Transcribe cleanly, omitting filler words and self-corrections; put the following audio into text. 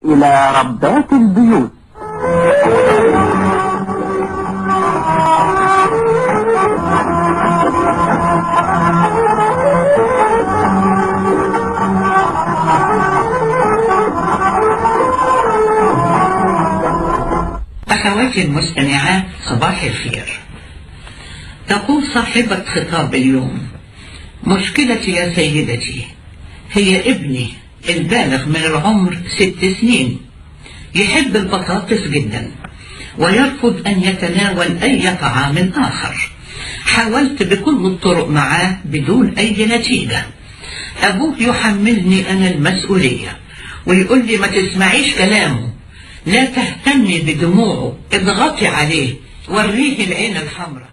إلى ربات البيوت. أخواتي المستمعات، صباح الخير. تقول صاحبة خطاب اليوم: مشكلتي يا سيدتي هي ابني البالغ من العمر 6 سنين، يحب البطاطس جدا ويرفض أن يتناول أي طعام آخر. حاولت بكل الطرق معاه بدون أي نتيجة. أبوه يحملني أنا المسؤولية ويقول لي: ما تسمعيش كلامه، لا تهتمي بدموعه، اضغطي عليه، وريه العين الحمراء.